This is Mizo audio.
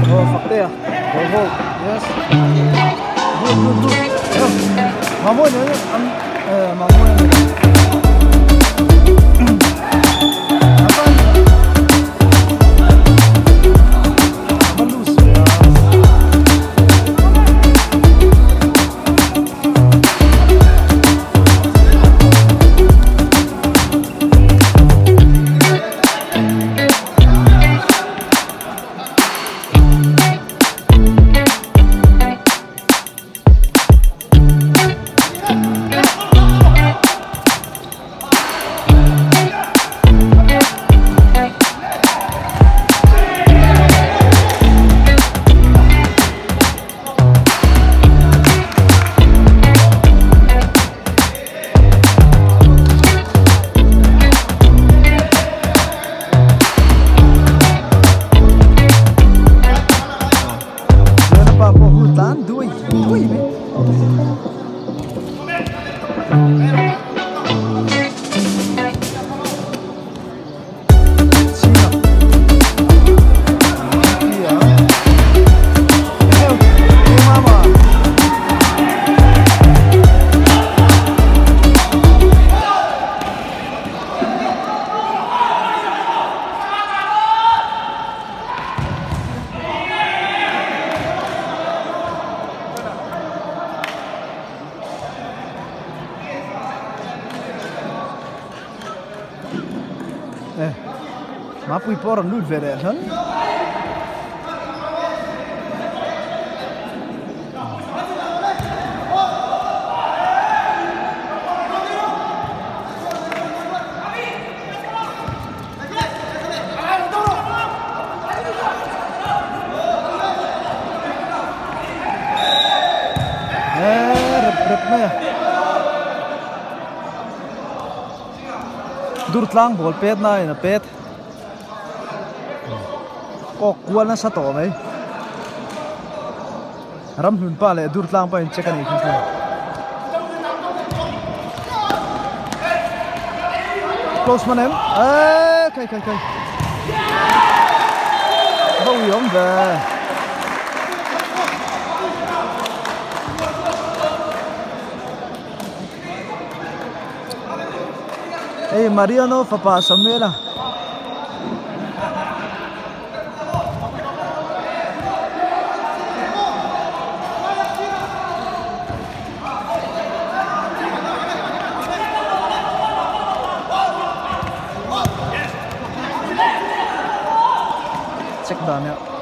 Oh, Faktea. Go hold. Yes. Good, good, good. Mamoy na yun. Mamoy na. Mapui por an lut ve leh hlal. Rep rep mai a. Dur tlang ball pet na in a pet. Kawk kual nasa tawh mai. Ramhlun pa leh dur tlang pawh in check a nih kha chu. Close man em? Eee khai khai khai. Va ui awm ve. Hei Mariano fapa Samuela. Check dan ya.